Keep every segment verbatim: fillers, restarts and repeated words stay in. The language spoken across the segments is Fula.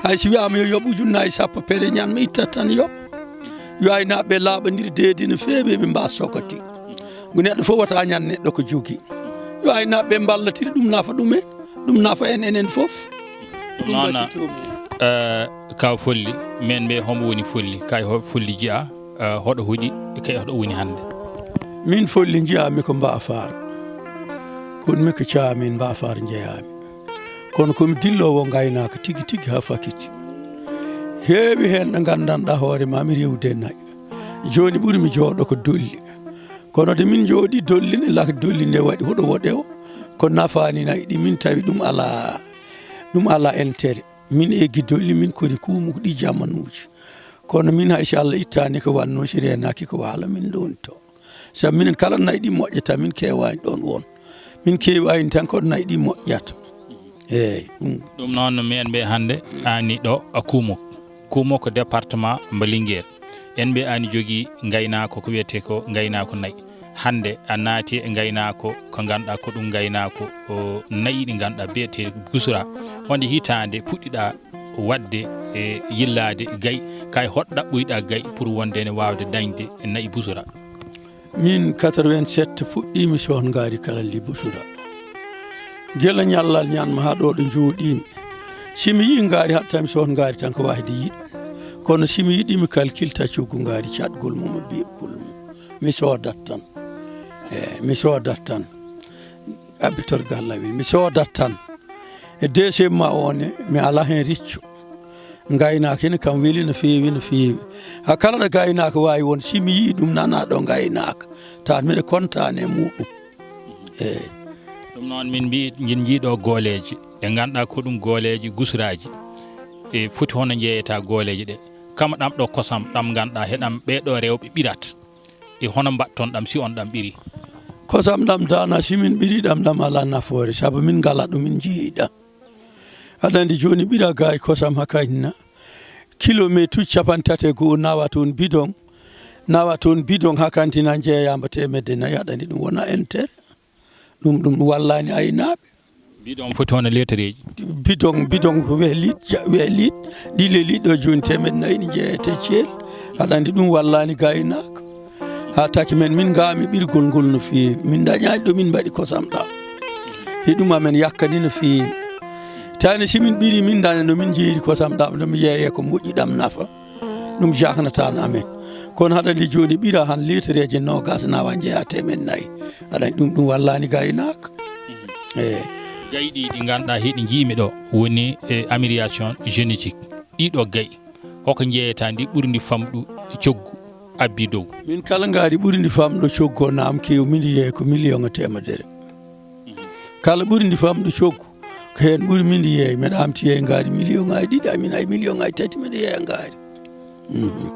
Hay si wiyaama yo yoɓ ujunnaji sappo, peɗe ñan mi ittat tan yoɓ. Yo aynaaɓe laaɓandir deedi no feewi, ɓe mbaa sokoti. Ngu neɗɗo fof wota ñan neɗɗo ko jogi. Yo aynaaɓe mballotir, ɗum nafa ɗumen, ɗum nafa en enen fof. Ɗum noon, basi to. Eh, kaw Folli, men mbe homo woni Folli, kay ho-, Folli jiya, eh, hoɗo hoɗi, kay hoɗo woni hannde? Min Folli njiyaami ko Mbaafaar. Kono mi ko Caamin Mbaafaar njeyaami. Kono ko mi dilloowo ngaynaaka tigi tigi haa fakiti. Heewi heen ɗo nganndanɗaa hoore maa mi rewde nayi. Jooni ɓuri mi jooɗo ko Dolli. Kono de min njooɗi Dolli ne, lak Dolli nde waɗi huɗo woɗe o, ko nafaani nayi ɗi min tawi ɗum alaa, ɗum alaa intérêt. Min eggi Dolli, min kori kuumu ɗi jamanuuji. Kono min hay si Allah ittaani ko wannoo, si reenaaki ko waalo min ndonto. Sabu minen kala nayi ɗi moƴƴata, min keewaani ɗoon won. Min keewaani tan ko nayi ɗi moƴƴata. Eeyi, ɗum. Ɗum noon, minen mbe hannde aani ɗo a Kuumo. Kuumo ko département mbo Linguère. En mbe aani jogii ngaynaako ko wiyetee ko ngaynaako nayi. Hannde a naati e ngaynaako ko ngannduɗaa ko ɗum ngaynaako o nayi ɗi ngannduɗaa biyetee gusura. Honde hitaande puɗɗiɗaa waɗde e yillaade gayi, kay hoɗo ɗaɓɓoyɗaa gayi pour wonde ene waawde dañde nayi busura? Min quatre-vingt-sept puɗɗiimi sohn ngaari kala li busura. Gila ñallal ñanma haa ɗo ɗo njooɗiimi. Si mi yii ngaari haɗtami sohn ngaari tan ko waasde yiɗ. Kono si mi yiɗi mi kalkilta coggu ngaari caɗgol mum e beeɓgol mum. Mi soodat tan. E, mi soodat tan. Abitor gallawel. Mi soodat tan. E deuxième ma o ne, mi alaa heen ricco. Ngaynaaka ene kam weli no feewi, no feewi. Haa kala ɗo gaynaaka waawi won, si mi yii ɗum nana ɗo ngaynaaka, tawan mbiɗa kontaani e muɗum. Eeyi. Ɗum noon min mbi-, min njii ɗo gooleeji. Ɗe ngannduɗaa ko ɗum gooleeji gusuraaji. E foti hono njeeyata gooleeji ɗe. Kam ɗam ɗo kosam, ɗam ngannduɗaa heɗam ɓee ɗo rewɓe ɓirat. E hono mbaɗton ɗam si on ɗam ɓiri? Kosam ɗam dana si min ɓiri ɗam, ɗam alaa nafoore, sabu min ngala ɗo min njiiɗa. Aɗa anndi jooni ɓira gaay kosam hakantina, kilomeetuuji capanɗe tati e goo nawa toon bidon, nawa toon bidon hakantina njeeyaama teemedde nayi, aɗa anndi ɗum wona intérêt. Ɗum, ɗum wallaani aynaaɓe. Bidon foti hono leetareeji? Bidon, bidon ko weh liit, ja-, weh liit, ɗi le liit ɗo jooni teemedde nayi ne jeeyete ceel. Aɗa anndi ɗum wallaani gaynaako. Haa taki men, min ngaami ɓirgol ngol no feewi. Min ndañaani ɗo min mbaɗi kosam ɗam. He ɗum amen yakkani no feewi. Tawani si min ɓiri, min ndaña no min jeeri kosam ɗam, no mi yeeye ko moƴƴi ɗam nafa. Ɗum jaknataano amen. Kono haɗa anndi jooni ɓira han liitareeje noogas nawa njeya teemedde nayi. Aɗa anndi ɗum, ɗum wallaani gaynaako. Eeyi. Gayi ɗi, ɗi ngannduɗaa heɗi njiimi ɗo, woni, e, amélioration génétique. Ɗiɗo gayi. Hoko njeeyata ndi ɓurndi famɗu coggu abbi dow? Min kala ngaari ɓurndi famɗo coggu o naam keew min yeey ko miliyoŋ e teemedere. Kala ɓurndi famɗo coggu, ko heen ɓuri min yeey. Mbeɗa amti yeey ngaari miliyoŋaaji ɗiɗi, amin hay miliyoŋaaji tati mbeɗa yeeya ngaari. Mhm.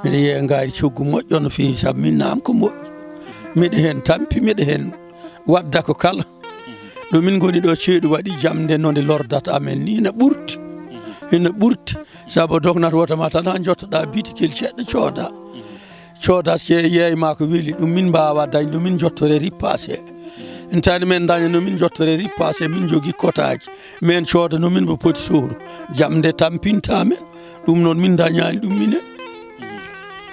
Mbeɗa yeeya ngaari coggu moƴƴo no feewi, sabu min naam ko moƴƴi. Mbeɗa heen tampi, mbeɗa heen wadda ko kala. Ɗo min ngoni ɗo ceeɗu waɗi jamnde no nde lordata amen ni ina ɓurti. Ina ɓurti. Sabu dognat wota ma tan haa njottoɗaa bitikel ceɗɗo cooda. Cooda ce-, yeey ma ko weli, ɗum min mbaawa dañ, ɗum min njottore ripaase. En tani men daña no min njottore ripaase, min njogii kotaaji. Men cooda no min mbo poti sohru. Jamnde tampinta men, ɗum noon min dañaani ɗum minen.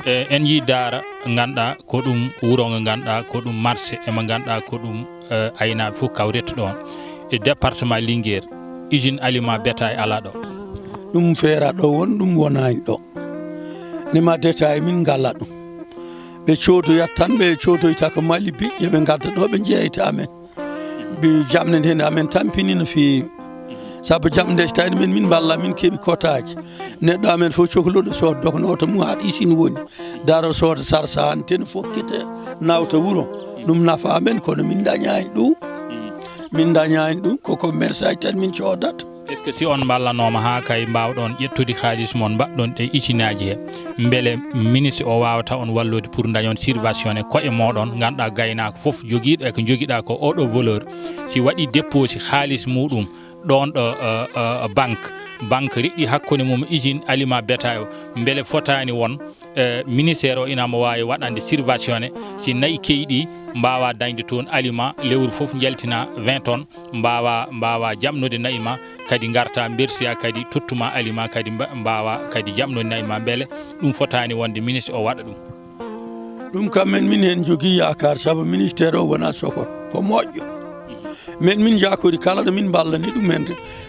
E, en njii Daara, ngannduɗaa ko ɗum wuro ngo ngannduɗaa ko ɗum marché, e mo ngannduɗaa ko ɗum, e, aynaaɓe fof kawrete ɗoon. E département Linguère, usine aliment bétail alaa ɗo. Ɗum feera ɗo won, ɗum wonaani ɗo. Nima détail min ngala ɗum. Ɓe coodoyat tan, ɓe coodoyta ko Mali biƴƴe, ɓe ngadda ɗo, ɓe njeeyta amen. Mbi jamde nde amen tampini no feewi. Sabu jamde so tawii men min mballa, min keɓi kotaaji. Neɗɗo amen fof cohluɗo sooda dokna oto mum haɗa isin woni. Daro sooda sarsa han ten fokkita nawta wuro. Ɗum nafa amen kono min dañaani ɗum. Min dañaani ɗum ko commerçant tan min coodata. Est-ce que si on mballanooma haa kay mbaawɗon ƴettude kaalis mon mbaɗɗon e isinaaji he, mbele ministre o waawata on wallude pour dañon subvention e koye mooɗon, ngannduɗaa gaynaako fof jogiiɗo e ko njogiɗaa ko oɗo voleur, si waɗi dépôt si kaalis muɗum ɗoon ɗo, eh, eh, banque, banque riɗɗi hakkunde mum usine aliment bétail o, mbele fotaani won, eh, ministère o ina mo waawi waɗande subvention si nayi keyɗi mbaawa dañde toon aliment lewru fof njaltina vingt tonnes, mbaawa, mbaawa jaɓnude nayi ma kadi ngarta mbersiya kadi tottuma alima kadi mba- mbawa kadi jaɓnonina e ma, beele ɗum fotani wonde ministre o waɗa ɗum? Ɗum kam men min heen njogii yaakaar, sabu ministère o wonaa sokon, ko moƴƴo. Men min njaakori kala ɗo min mballani ɗum heen,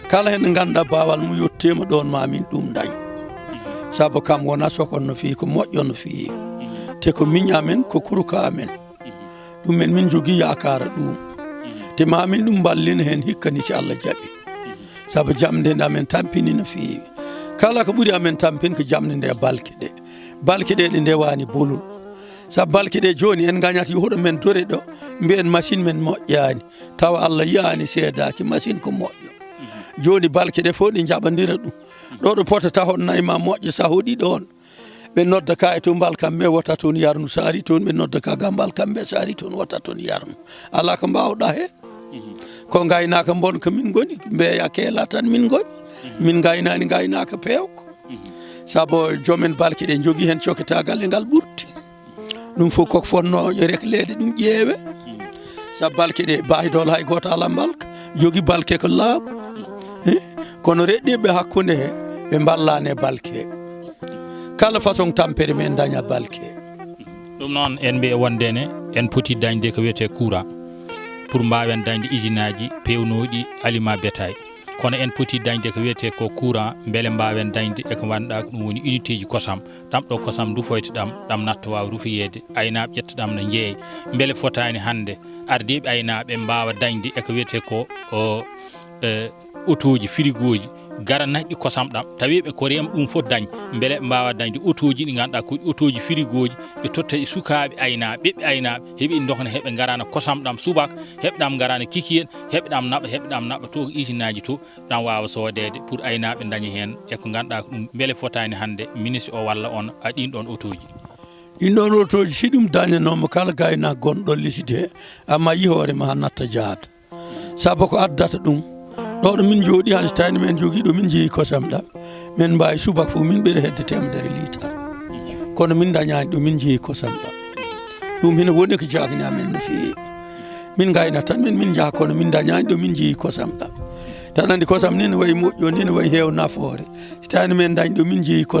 kala heen nde ngannduɗaa baawal mum yotteema ɗoon ma min ɗum dañ. Sabu kam wonaa sokon no feewi, ko moƴƴo no feewi. Te ko miñ amen, ko kuruka amen. Ɗum men min njogii yaakaar ɗum. Te ma min ɗum mballina heen hikka ni si Allah jaɓi. Sabu jamɗe nde amen tampini no feewi. Kala ko ɓuri amen tampin ko jamɗe nde balke ɗe. Balke ɗe ɗe ndewaani bolol. Sabu balke ɗe jooni en ngañat yo huɗo men dore ɗo, mbiyen machine men moƴƴaani. Tawa Allah yiyaani seedaaki machine ko moƴƴo. Jooni balke ɗe fof ɗe njaɓandira ɗum. Ɗo ɗo potata hoɗ nayi ma moƴƴo sa hoɗi ɗoon. Ɓe nodda ka e to mbal kamɓe wota toon yarnu saari toon, ɓe nodda ka ga mbal kamɓe saari toon wota toon yarnu. Alaa ko mbaawɗa heen. Ko ngaynaaka mbon ko min ngoni, mbeeya keela tan min ngoni. Min ngaynaani ngaynaaka peewko. Sabu joomen balke ɗe njogii heen coketaagal e ngal ɓurti. Ɗum fof koko fotnoo régleede ɗum ƴeewe. Sabu balke ɗe, Bahi Dool hay gooto alaa mbalka, jogii balke ko laaɓi. He? Kono reɗɗiiɓe hakkunde he, ɓe mballaani e balke he. Kala façon tampere men daña balke he. Ɗum noon, en mbiya wonde ne, en poti dañde ko wiyetee courant pour mbaawen dañde usine aji peewnooɗi aliment bétail. Kono en poti dañde ko wiyetee ko courant, mbele mbaawen dañde e ko ngannduɗaa ko ɗum woni unité ji kosam. Ɗam ɗo kosam rufoyta ɗam, ɗam natta waawa rufoyeede, aynaaɓe ƴetta ɗam no njeeya. Mbele fotaani hannde ardiiɓe aynaaɓe mbaawa dañde e ko wiyetee ko, o, e, otooji, firigooji, gara naɗɗi kosam ɗam, tawi ɓe ko rema ɗum fof dañ, mbele ɓe mbaawa dañde otooji ɗi ngannduɗaa ko otooji firigooji, ɓe totta e sukaaɓe aynaaɓe, ɓiɓɓe aynaaɓe, heɓe ndokna, heɓe ngarana kosam ɗam subaka, heɓe ɗam ngarana kikiyen, heɓe ɗam naɓa, heɓe ɗam naɓa to ko usine aji to, ɗam waawa soodeede pour aynaaɓe daña heen e ko ngannduɗaa ko ɗum. Mbele fotaani hannde ministre o walla on a ɗin ɗon otooji? Ɗin ɗon otooji, si ɗum dañanooma kala gaynaako gonɗo liside he, amma yi hoore ma natta jaada. Sabu ko addata ɗum, ɗo ɗo min njooɗi hannde, so tawii men njogii ɗo min njeeyi kosam ɗam, men mbaawi subaka fof min ɓeyda hedde teemedere liitar. Kono min ndañaani ɗo min njeeyi kosam ɗam. Ɗum hino woni ko jaagni amen no feewi. Min ngayna tan, min, min njaha, kono min ndañaani ɗo min njeeyi kosam ɗam. Tan anndi kosam ni no wayi moƴƴo, ni no wayi heew nafoore. So tawii men ndañ ɗo min njeeyi kosam